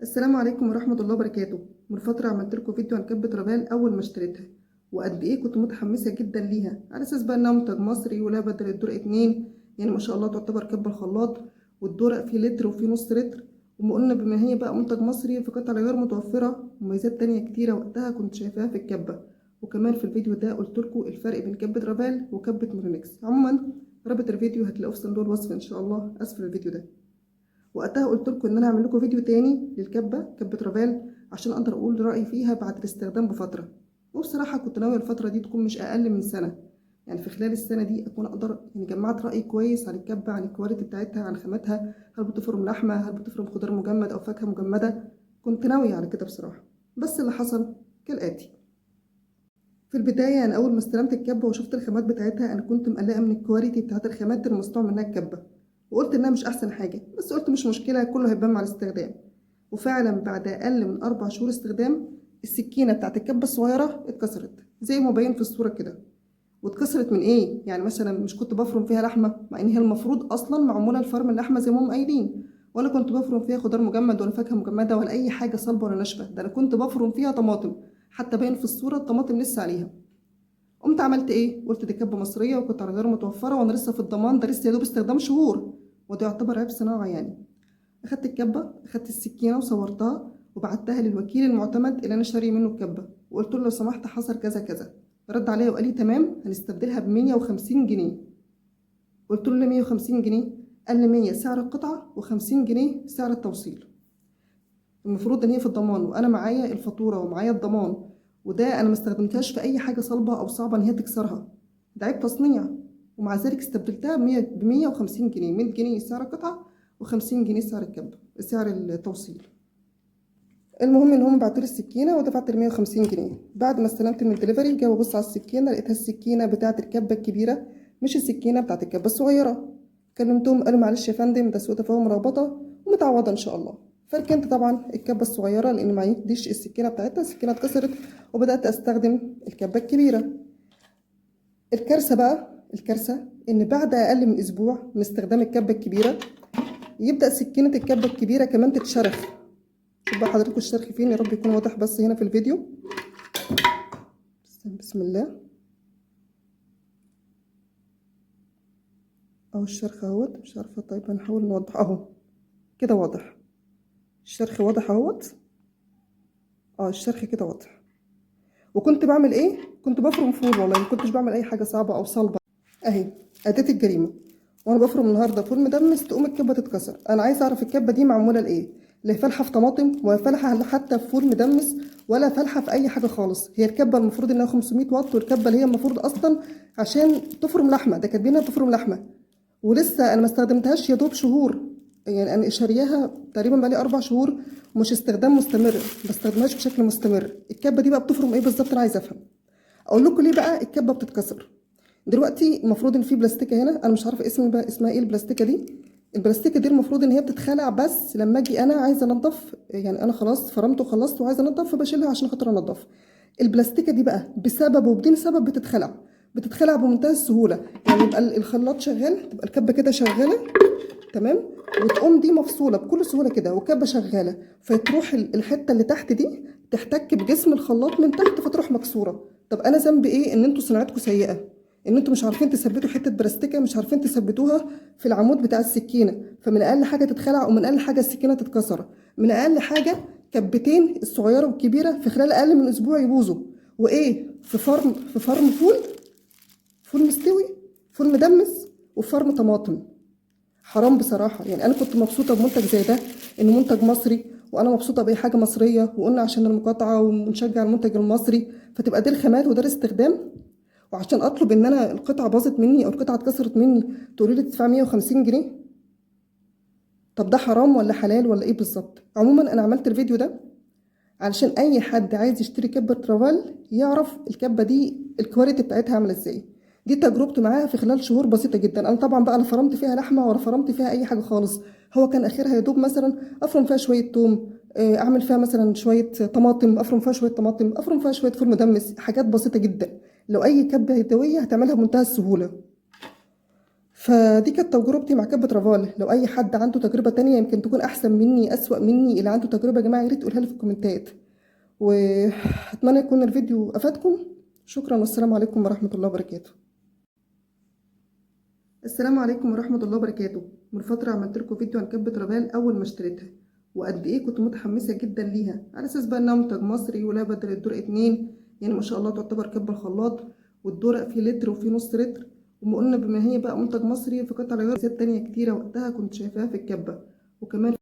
السلام عليكم ورحمة الله وبركاته. من فترة عملت لكم فيديو عن كبة رافال أول ما اشتريتها، وقد إيه كنت متحمسة جدا ليها على أساس بقى إنها منتج مصري ولا بدل الدور 2، يعني ما شاء الله تعتبر كبة الخلاط، والدورق فيه لتر وفيه نص لتر. وما قلنا بما هي بقى منتج مصري فقطع الغيار متوفرة، ومميزات تانية كتيرة وقتها كنت شايفاها في الكبة. وكمان في الفيديو ده قلت لكم الفرق بين كبة رافال وكبة مولينكس. عموما رابط الفيديو هتلاقوه في صندوق الوصف إن شاء الله أسفل الفيديو ده. وقتها قلت لكم ان انا هعمل لكم فيديو تاني للكبه كبه رافال عشان اقدر اقول رايي فيها بعد الاستخدام بفترة. وبصراحة كنت ناوية الفترة دي تكون مش اقل من سنة، يعني في خلال السنة دي اكون اقدر يعني جمعت راي كويس عن الكبه، عن ال quality بتاعتها، عن خامتها، هل بتفرم لحمه، هل بتفرم خضار مجمد او فاكهة مجمده. كنت ناوية على كده بصراحة، بس اللي حصل كالاتي. في البداية انا اول ما استلمت الكبه وشفت الخامات بتاعتها انا كنت مقلقة من ال quality بتاعت الخامات المصنوع منها الكبه، وقلت انها مش احسن حاجة، بس قلت مش مشكلة كله هيبان مع الاستخدام. وفعلا بعد اقل من 4 شهور استخدام السكينة بتاعت الكبه الصغيرة اتكسرت زي ما باين في الصورة كده. واتكسرت من ايه؟ يعني مثلا مش كنت بفرم فيها لحمه، مع ان هي المفروض اصلا معمولة لفرم اللحمة زي ما هم قايلين، ولا كنت بفرم فيها خضار مجمد ولا فاكهة مجمده ولا اي حاجة صلبه ولا ناشفة، ده انا كنت بفرم فيها طماطم، حتى باين في الصورة الطماطم لسه عليها. قمت عملت ايه؟ قلت دي كبه مصرية وكنت على غير متوفرة وانا لسه في الضمان، ده لسه يا دوب استخدام شهور، وده يعتبر عيب صناعة يعني. اخدت الكبه، اخدت السكينة وصورتها وبعتها للوكيل المعتمد اللي انا شاريه منه الكبه، وقلت له لو سمحت حصل كذا كذا. رد عليا وقال لي تمام هنستبدلها ب 150 جنيه. قلت له ليه 150 جنيه؟ قال لي 100 سعر القطعة و50 جنيه سعر التوصيل. المفروض ان هي في الضمان، وانا معايا الفاتورة ومعايا الضمان، وده انا ما استخدمتهاش في اي حاجة صلبه او صعبة ان هي تكسرها، ده عيب تصنيع. ومع ذلك استبدلتها ب 150 جنيه، 100 جنيه سعر القطعة و50 جنيه سعر الكبه سعر التوصيل. المهم ان هم بعتوا لي السكينة ودفعت 150 جنيه. بعد ما استلمت من الدليفري جاي ببص على السكينة لقيتها السكينة بتاعه الكبه الكبيرة مش السكينة بتاعه الكبه الصغيرة. كلمتهم قالوا معلش يا فندم ده سوء تفاهم رابطه ومتعوضه ان شاء الله. فركنت طبعا الكبه الصغيرة لان ما عنديش السكينة بتاعتها، السكينة اتكسرت، وبدات استخدم الكبه الكبيرة. الكارثة بقى، الكارثة ان بعد اقل من اسبوع من استخدام الكبه الكبيرة يبدا سكينة الكبه الكبيرة كمان تتشرخ. شوف بقى حضراتكم الشرخ فين، يا رب يكون واضح بس هنا في الفيديو. بسم الله، اهو الشرخ اهوت، مش عارفه، طيب هنحاول نوضح اهو كده واضح الشرخ، واضح اهوت، الشرخ كده واضح. وكنت بعمل ايه؟ كنت بفرم فول، والله ما كنتش بعمل اي حاجة صعبة او صلبه. اهي اداه الجريمة، وانا بفرم النهارده فول مدمس تقوم الكبه تتكسر. انا عايزه اعرف الكبه دي معمولة لايه؟ لا فالحه في طماطم ولا فالحه حتى في فول مدمس ولا فالحه في اي حاجة خالص. هي الكبه المفروض انها 500 واط، والكبه اللي هي المفروض اصلا عشان تفرم لحمه، ده كاتبينها تفرم لحمه، ولسه انا ما استخدمتهاش يا دوب شهور، يعني انا شارياها تقريبا بقالي 4 شهور ومش استخدام مستمر، ما بستخدمهاش بشكل مستمر. الكبه دي بقى بتفرم ايه بالظبط؟ انا عايزه افهم. اقول لكم ليه بقى الكبه بتتكسر. دلوقتي المفروض ان في بلاستيكه هنا، انا مش عارفه اسم بقى اسمها ايه البلاستيكه دي. البلاستيكه دي المفروض ان هي بتتخلع بس لما اجي انا عايزه انضف، يعني انا خلاص فرمت وخلصت وعايزه انضف فبشيلها عشان خاطر انضف. البلاستيكه دي بقى بسبب وبدون سبب بتتخلع، بتتخلع بمنتهى السهولة. يعني يبقى الخلاط شغال، تبقى الكبه كده شغالة تمام، وتقوم دي مفصوله بكل سهولة كده والكبه شغالة، فتروح الحتة اللي تحت دي تحتك بجسم الخلاط من تحت فتروح مكسورة. طب انا ذنبي ايه ان انتوا صناعتكم سيئه، ان انتوا مش عارفين تثبتوا حتة بلاستيكه، مش عارفين تثبتوها في العمود بتاع السكينة، فمن اقل حاجة تتخلع، ومن اقل حاجة السكينة تتكسر، من اقل حاجة كبتين الصغيرة والكبيرة في خلال اقل من اسبوع يبوظوا. وايه في فرم، في فرم فول، فول مستوي، فول مدمس، وفرم طماطم. حرام بصراحة. يعني انا كنت مبسوطة بمنتج زي ده، انه منتج مصري، وانا مبسوطة باي حاجة مصرية، وقلنا عشان المقاطعة ونشجع المنتج المصري، فتبقى دي الخامات وده الاستخدام. وعشان اطلب ان انا القطعة باظت مني او القطعة اتكسرت مني تقولي لي تدفع 150 جنيه؟ طب ده حرام ولا حلال ولا ايه بالظبط؟ عموما انا عملت الفيديو ده علشان اي حد عايز يشتري كبه رافال يعرف الكبه دي ال quality بتاعتها عامله ازاي. دي تجربته معاها في خلال شهور بسيطة جدا. انا طبعا بقى لا فرمت فيها لحمه ولا فرمت فيها اي حاجة خالص، هو كان اخرها يا دوب مثلا افرم فيها شوية توم، اعمل فيها مثلا شوية طماطم، افرم فيها شوية طماطم، افرم فيها شوية فول مدمس، حاجات بسيطة جدا. لو اي كبه يدوية هتعملها بمنتهى السهولة. فدي كانت تجربتي مع كبة رافال. لو اي حد عنده تجربة تانية يمكن تكون احسن مني اسوأ مني، اللي عنده تجربة يا جماعة يا ريت تقولها لي في الكومنتات. واتمنى يكون الفيديو افادكم. شكرا والسلام عليكم ورحمة الله وبركاته. السلام عليكم ورحمة الله وبركاته. من فترة عملت لكم فيديو عن كبة رافال أول ما اشتريتها، وقد إيه كنت متحمسة جدا ليها، على أساس بقى إنها منتج مصري ولا بدل الدور 2، يعني ما شاء الله تعتبر كبة الخلاط، والدورق فيه لتر وفيه نص لتر. وما قلنا بما هي بقى منتج مصري فقطع غيار تانية كتيرة وقتها كنت شايفاها في الكبة، وكمان